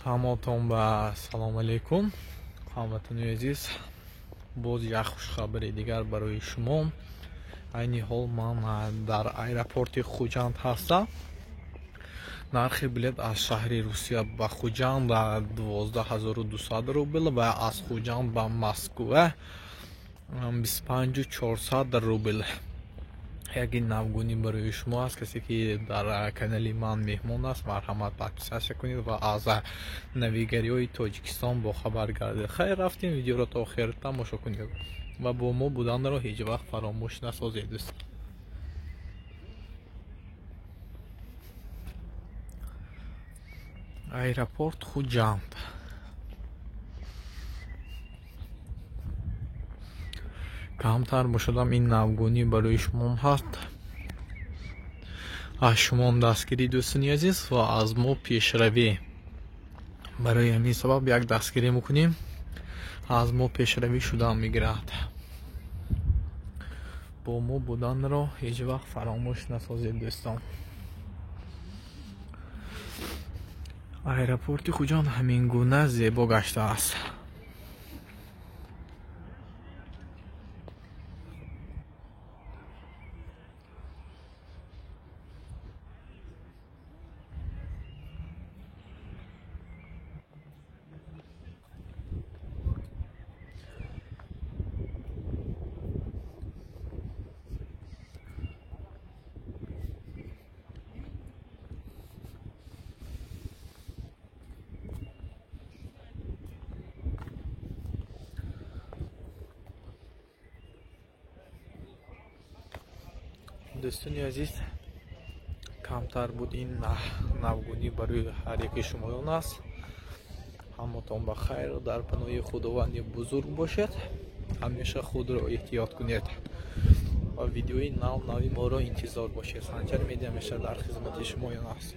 Ҳаматон ба салом алейкум, ҳамватанои азиз. Боз як хушхабари дигар барои шумо. Айни ҳол ман дар аэропорти Хуҷанд ҳастам. Нархи билет аз шаҳри Русия ба Хуҷанд 12 200 рубл ва аз Хуҷанд ба Москва 25 400 рубл. Яке навгунӣ барои шумо аст. Касе ки дар канали ман меҳмон аст, марҳамат, подписаться кунед ва аз навигариҳои Тоҷикистон бохабар гардед. Хайр, рафтем, видеоро то охир тамошо кунед ва бо мо буданро ҳеҷ вақт фаромӯш насозед, дӯст. Аэропорт Хуҷанд. Камтар бошадам, ин навгунӣ барои шумом ҳаст. Аз шумом дастгирӣ, дӯстони азиз, ва аз мо пешравӣ. Барои ҳамин сабаб як дастгирӣ мекунем, аз мо пешравӣ шудан мегирад. Бо мо буданро ҳеҷ вақт фаромӯш насозед, дӯстон. Аэропорти Хуҷанд ҳамин гуна зебо гаштааст. Дӯстони азиз, камтар буд, ин навгунӣ барои ҳар яки шумоён аст. Ҳаматон ба хайр, дар паноҳи Худованди бузург бошед. Ҳамеша худро эҳтиёт кунед ва видеои нав нави моро интизор бошед. Санҷар Медиа ҳамеша дар хизмати шумоён аст.